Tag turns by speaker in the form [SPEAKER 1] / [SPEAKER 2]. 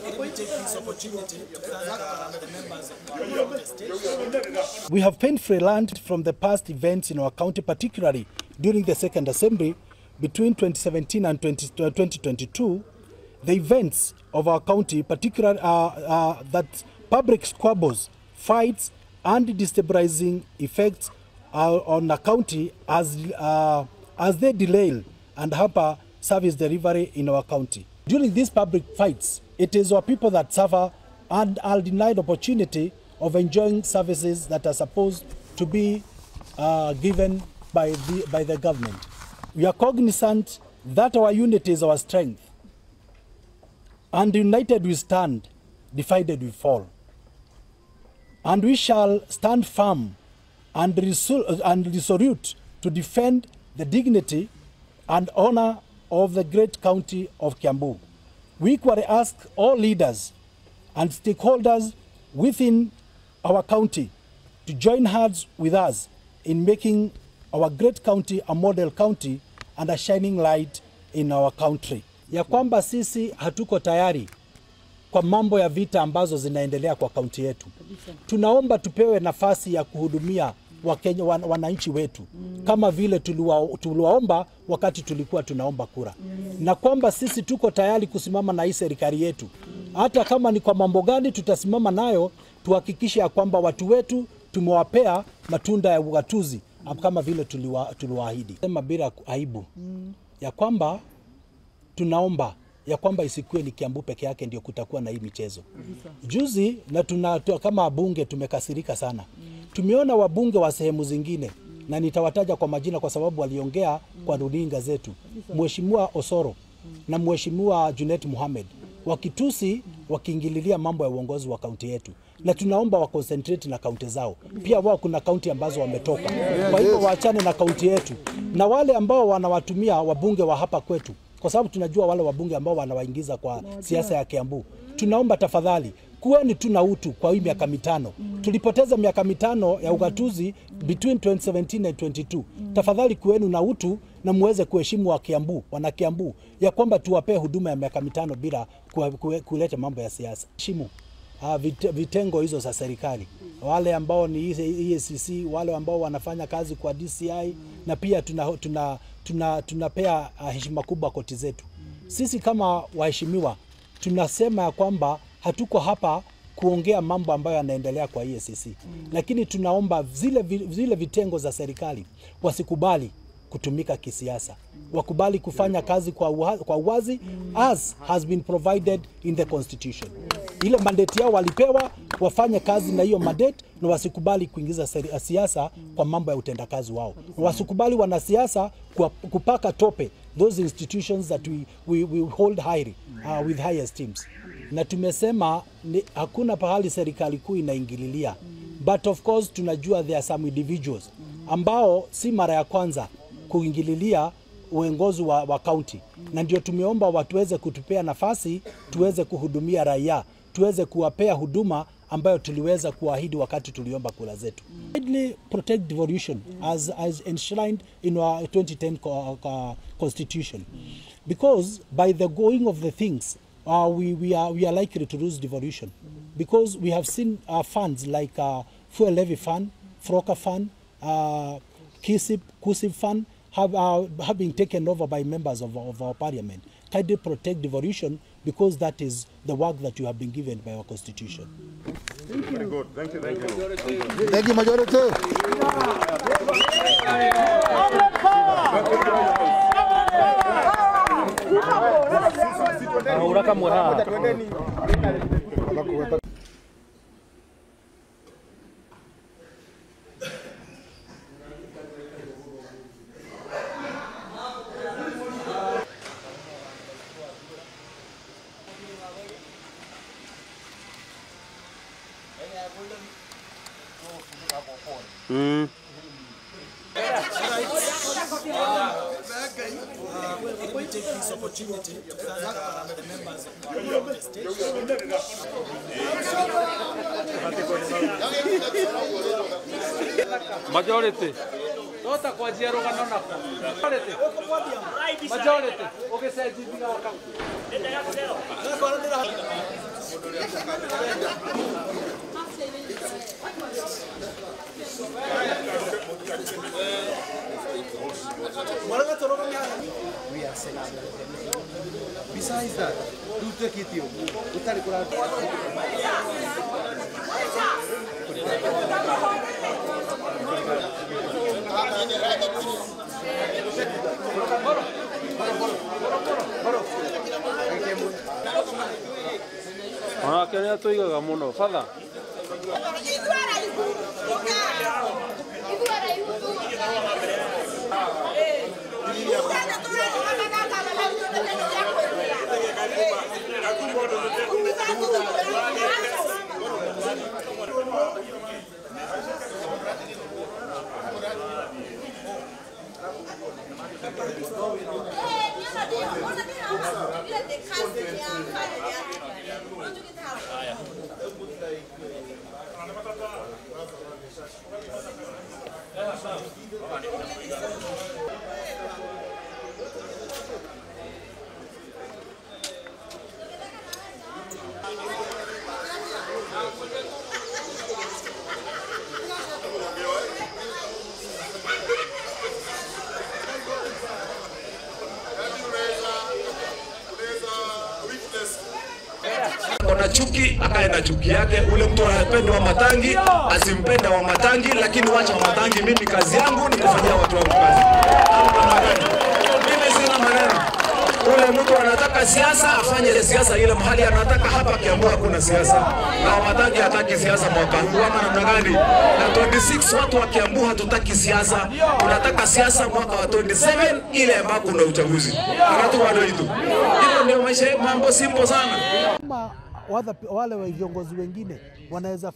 [SPEAKER 1] Let me take this opportunity to thank the members of the state.
[SPEAKER 2] We have painfully learned from the past events in our county, particularly during the Second Assembly between 2017 and 2022. The events of our county, particularly that public squabbles, fights, and destabilizing effects on the county as they delay and hamper service delivery in our county. During these public fights, it is our people that suffer and are denied opportunity of enjoying services that are supposed to be given by the government. We are cognizant that our unity is our strength, and united we stand, divided we fall. And we shall stand firm and resolute to defend the dignity and honor of the great county of Kiambu. We equally ask all leaders and stakeholders within our county to join hands with us in making our great county a model county and a shining light in our country. Ya kwamba sisi hatuko tayari kwa mambo ya vita ambazo zinaendelea kwa kaunti yetu. Tunaomba tupewe nafasi ya kuhudumia Wakenya, wananchi wetu kama vile tuliwaomba wakati tulikuwa tunaomba kura. Na kwamba sisi tuko tayari kusimama na hii serikali yetu. Hata kama ni kwa mambo gani tutasimama nayo, tuhakikishe ya kwamba watu wetu tumewapea matunda ya ugatuzi kama vile tuliwaahidi. Sema bila aibu ya kwamba tunaomba ya kwamba isikuwe ni Kiambu peke yake ndio kutakuwa na hii michezo. Juzi na kama wabunge tumekasirika sana. Tumeona wabunge wa sehemu zingine, na nitawataja kwa majina kwa sababu waliongea kwa runinga zetu. Mheshimiwa Osoro na Mheshimiwa Junet Mohamed wakitusi, wakiingililia mambo ya uongozi wa kaunti yetu. Na tunaomba wa concentrate na kaunti zao. Pia wao kuna kaunti ambazo wametoka. Kwa hivyo waachane na kaunti yetu. Na wale ambao wanawatumia wabunge wa hapa kwetu, kwa sababu tunajua wale wabunge ambao wanawaingiza kwa siasa ya Kiambu, tunaomba tafadhali kuweni tu na utu kwa hii miaka mitano. Tulipoteza miaka mitano ya ugatuzi between 2017 and 22. Tafadhali kuweni na utu na muweze kuheshimu wa Kiambu, wana Kiambu, ya kwamba tuwapee huduma ya miaka mitano bila kuleta mambo ya siasa. Heshimu vitengo hizo za serikali, wale ambao ni EACC, wale ambao wanafanya kazi kwa DCI, na pia tunapea heshima kubwa koti zetu. Sisi kama waheshimiwa tunasema ya kwamba hatuko hapa kuongea mambo ambayo yanaendelea kwa EACC, lakini tunaomba zile vitengo za serikali wasikubali kutumika kisiasa, wakubali kufanya kazi kwa uwazi as has been provided in the constitution. Ile mandate yao walipewa, wafanye kazi na hiyo mandate, na wasikubali kuingiza siasa kwa mambo ya utendakazi wao. Wasikubali wanasiasa kupaka tope those institutions that we hold highly, with high esteems. Na tumesema hakuna pahali serikali kuu inaingililia. But of course tunajua there are some individuals ambao si mara ya kwanza kuingililia uongozi wa county. Na ndio tumeomba watuweze kutupea nafasi, tuweze kuhudumia raia, tuweze kuwapea huduma ambayo tuliweza kuahidi wakati tuliomba kura zetu. Widely protect devolution as enshrined in our 2010 constitution. Because by the going of the things, we are likely to lose devolution. Because we have seen funds like fuel levy fund, Froka fund, KISIP, KUSIP fund have been taken over by members of our parliament. Kindly protect devolution, because that is the work that you have been given by our constitution.
[SPEAKER 3] Thank you. Very good. Thank you. Thank you.
[SPEAKER 4] Thank you, majority.
[SPEAKER 1] Let me take this opportunity to thank the members of the state.
[SPEAKER 5] Majority.
[SPEAKER 4] Tota kwanjia rũgano nako. Majority. Ũgĩcenjithia kaunti.
[SPEAKER 5] We are set. Besides that, do take it you.
[SPEAKER 4] Onake nĩ atũigaga mũno batha.
[SPEAKER 6] Kona chuki akae na chuki yake. Ule mtu anapenda wa Matangi asimpenda wa Matangi, lakini wacha wa Matangi. Mimi kazi yangu ni kufanyia watu wangu kazi. Mimi sina maneno. Ule mtu anataka siasa afanye siasa ile mahali anataka. Hapa Kiambu hakuna siasa, na wa Matangi hataki siasa mwaka huu ama namna gani? Na 26 watu wa Kiambu hatutaki siasa, tunataka siasa mwaka wa 27 ile ambako kuna uchaguzi. Hilo ndio maisha, mambo simple sana.
[SPEAKER 2] Wale viongozi wengine wanaweza